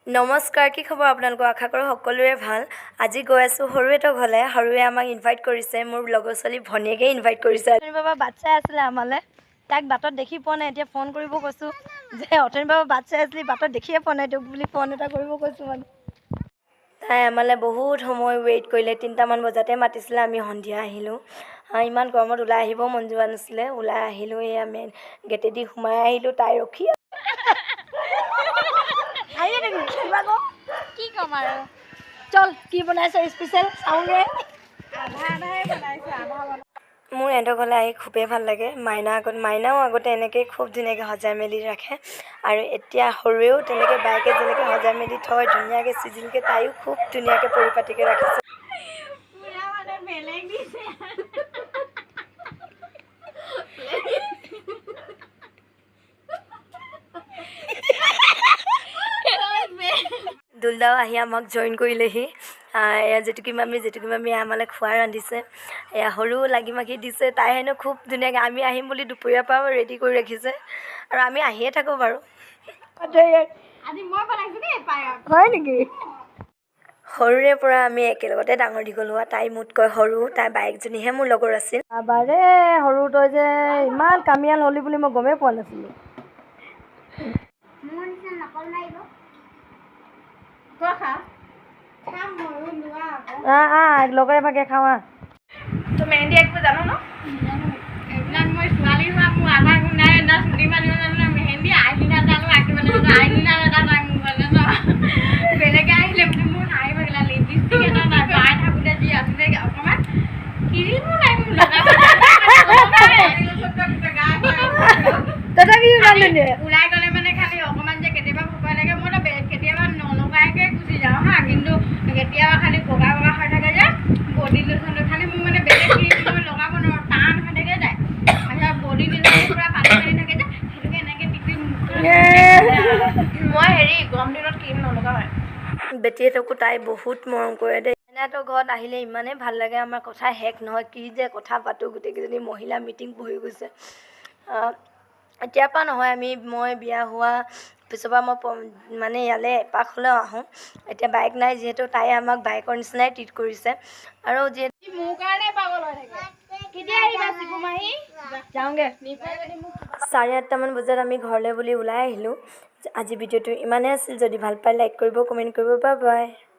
নমস্কাৰ, কি খবৰ আপোনালোকৰ? আশা কৰোঁ সকলোৰে ভাল। আজি গৈ আছোঁ সৰুহঁতৰ ঘৰলৈ। সৰুৱে আমাক ইনভাইট কৰিছে, মোৰ লগৰ ছোৱালী ভনীয়েকে ইনভাইট কৰিছে। অথনি বাবা বাট চাই আছিলে আমালৈ, তাক বাটত দেখি পোৱা নাই। এতিয়া ফোন কৰিব কৈছোঁ যে অথনি বাবা বাট চাই আছিলি, বাটত দেখিয়ে পোৱা নাই তোক বুলি ফোন এটা কৰিব কৈছোঁ। মানে তাই আমালৈ বহুত সময় ৱেইট কৰিলে। 3টামান বজাতে মাতিছিলে, আমি সন্ধিয়া আহিলোঁ। ইমান গৰমত ওলাই আহিব মন যোৱা নাছিলে। ওলাই আহিলোঁ, এয়া মেইন গেটেদি সোমাই আহিলোঁ। তাই ৰখি আহিয়ে থাকিল। কিবা ক। কি ক'ম আৰু? চল, কি বনাইছ স্পেচিয়েল চাওঁগে। আধা আধাই বনাইছোঁ, আধা বনাই। মোৰ ইহঁতৰ ঘৰলৈ আহি খুবেই ভাল লাগে। মাইনা আগত, মাইনাও আগতে এনেকৈ খুব ধুনীয়াকৈ সজাই মেলি ৰাখে আৰু এতিয়া সৰুৱেও তেনেকৈ বায়েকে যেনেকৈ সজাই মেলি থয় ধুনীয়াকৈ চিজিলকৈ, তাইও খুব ধুনীয়াকৈ পৰিপাটিকৈ ৰাখিছে। পুৰা মানে বেলেগ দিছে। দুলদাও আহি আমাক জইন কৰিলেহি। এয়া জেতুকী মামী, জেতুকী মামীয়ে আমালৈ খোৱা ৰান্ধিছে। এয়া সৰু লাগি মাখি দিছে। তাই হেনো খুব ধুনীয়াকৈ আমি আহিম বুলি দুপৰীয়াৰ পৰাও ৰেডি কৰি ৰাখিছে আৰু আমি আহিয়ে থাকোঁ বাৰু। আজি মই বনাইছোঁ দেই পায়স। হয় নেকি? সৰুৰে পৰা আমি একেলগতে ডাঙৰ দীঘল হোৱা। তাই মোতকৈ সৰু, তাই বায়েকজনীহে মোৰ লগৰ আছিল। বাৰে সৰু, তই যে ইমান কামিয়াল হ'লি বুলি মই গমেই পোৱা নাছিলোঁ। মোৰ নিচিনা নকল মাৰিব। তই খা, খাম ময়ো, লোৱা আকৌ। আহ আহ, লগৰে ভাগে খাওঁ, আহ। তই মেহেন্দি আঁকিব জানো ন? এইবিলাক মই ছোৱালী হোৱা মোৰ আধা গুণ নাই না। চুলি বান্ধিব জানো না মেহেন্দি, আইলিনাৰ জানো, আঁকিব নাজানো। আইলিনাৰ এটা নাই মোৰ মানে ন। বেলেগে আহিলে বুলি মোৰ হাঁহি ভাগিলা। লিপষ্টিক এটা নাই, বাই থাকোঁতে যি আছিলে অকণমান, ক্ৰীমো নাই মোৰ লগাব। তথাপিও ইমান ধুনীয়া। ওলাই গ'লে মানে খালি অকণমান যে কেতিয়াবা শুকাই লাগে। মইতো কেতিয়াবা নলগাইকে গুচি যাওঁ হা, কিন্তু কেতিয়াবা খালি বগা বগা হৈ থাকে যে বডি লোচনটো খালি মোৰ মানে বেলেগ ক্ৰীম মই লগাব নোৱাৰোঁ, টান হৈ থাকে যায়। তাৰপিছত বডি লোচনটো পূৰা পানী পানী থাকে যে, সেইটোকে এনেকৈ টিপি মুখখন। মই হেৰি গৰম দিনত ক্ৰীম নলগাওঁ। বেটীহঁতকো তাই বহুত মৰম কৰে দেই। মাইনাহঁতৰ ঘৰত আহিলে ইমানেই ভাল লাগে, আমাৰ কথা শেষ নহয়। কি যে কথা পাতোঁ, গোটেইকেইজনী মহিলা মিটিং বহি গৈছে। এতিয়াৰ পৰা নহয়, আমি মই বিয়া হোৱা পিছৰ পৰা মই মানে ইয়ালৈ এপাক হ'লেও আহোঁ। এতিয়া বাইক নাই যিহেতু, তাই আমাক বাইকৰ নিচিনাই ট্ৰিট কৰিছে আৰু যিহেতু মোৰ কাৰণে পাগল হৈ থাকে। কেতিয়া আহিবা চিকু মাহী? যাওঁগৈ। 8:30মান বজাত আমি ঘৰলৈ বুলি ওলাই আহিলোঁ। আজি ভিডিঅ'টো ইমানেই আছিল। যদি ভাল পায় লাইক কৰিব, কমেণ্ট কৰিব। Bye bye.